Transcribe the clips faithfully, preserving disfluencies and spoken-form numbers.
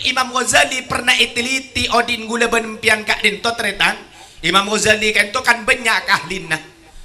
Imam Ghazali pernah èteliti odi'na ghulâ bân empèyan ka'dinto, tarètan. Imam Ghazali ka'dinto kan bânnya' kaahlina.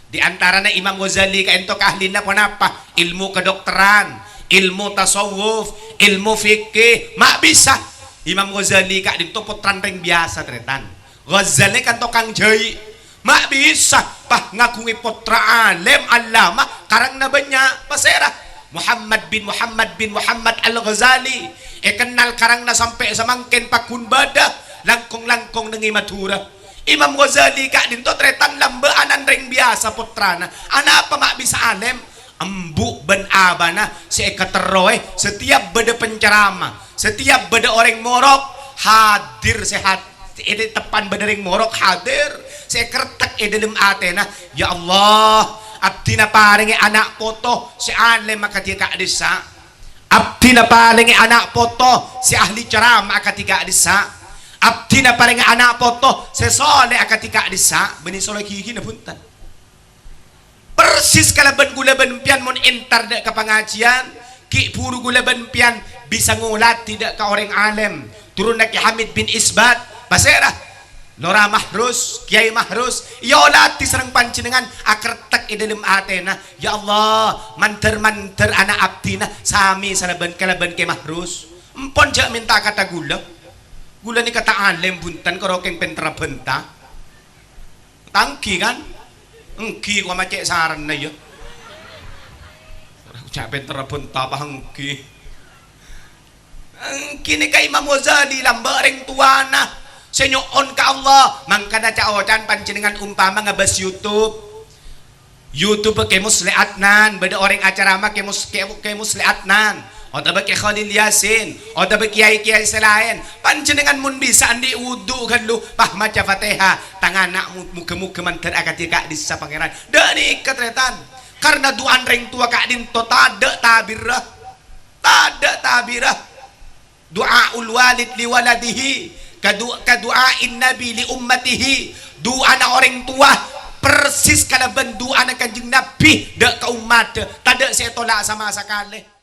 Di antarana Imam Ghazali ka'dinto kaahlina ponapa? Ilmu kedokteran, ilmu tasawuf, ilmu fikih, ma' bisa. Imam Ghazali ka'dinto pottrana rèng biyasa, tarètan. Ghazali kan tokang jhâi'. Ma' bisa, pas ngaghungè pottra alèm, allamah, karangna bânnya', pasèra? Muhammad bin Muhammad bin Muhammad Al-Ghazali. Èkennal karangna sampè' samangkèn pagghun bâdâ, langkong-langkong neng è Madhurâ. Imam Ghazali ka'dinto tarètan lambâ'ânan rèng biyasa pottrana. Anapa ma' bisa alèm? Embu' bân abana sè èkaterrowè, setiap bâdâ penceramah, setiap bâdâ orèng morok, hadir sè hat-, è teppan bâdâ orèng morok, hadir, sè èkertek è dâlem atèna, "Ya Allah, abdhina parèngè ana' poto sè alèm akadhi ka'dissa'. Abdhina parèngè ana' poto sè ahli ceramah akadhi ka'dissa'. Abdhina parèngè ana' poto sè soleh akadhi ka'dissa'." Bânnè soleh ghighina, bhunten. Persis kalabân ghulâ bân empèyan mon entar dâ' ka pangajiyân, ghi' bhuru ghulâ bân empèyan bisa ngolatè dâ' ka orèng alèm. Turunna Kè Hamid bin Isbat, pasèra? Lora Mahrus, Kèyaè Mahrus, èolatè sareng panjhennengngan akertek è dâlem atèna, "Ya Allah, mandhâr-mandhâr ana' abdhina samè salabân kalabân Kè Mahrus." Empon jhâ' mènta kata ghulâ. Ghulâ nèka ta' alèm bhunten, karo kèng pènterra bhânta. Tangghi, kan? Èngghi, ko' ma' cè' sarenna, iyâ. Jhâ' pènterra bhânta, apa èngghi? Èngghi nèka Imam Ghazali lambâ' rèng towana sè nyo'on ka Allah, mangkana ca'-oca'an panjhennengngan umpama ngabâs YouTube. YouTube Kè Musleh Adnan, bâdâ orèng acaramah Kè Mus-, Kè, Kè Musleh Adnan. Otabâ Kè Khalil Yasin, otabâ kèyaè-kèyaè sè laèn, panjhennengngan mon bisa andi' wudu ghâllu, pas maca Fatihah, "Tang ana' mo-, moghâ-moghâ mandhâr akadhi ka'dissa, Pangèran." Dâ' nèka, tarètan. Karna du'ana rèng towa ka'dinto tadâ' tabirra. Tadâ' tabirra. Du'aul walid li waladihi, ka du-, ka du'ain nabi li ummatihi. Du'ana orèng towa persis kalabân du'ana Kanjeng Nabi dâ' ka ommaddhâ. Tadâ' sè ètola' sama sakalè.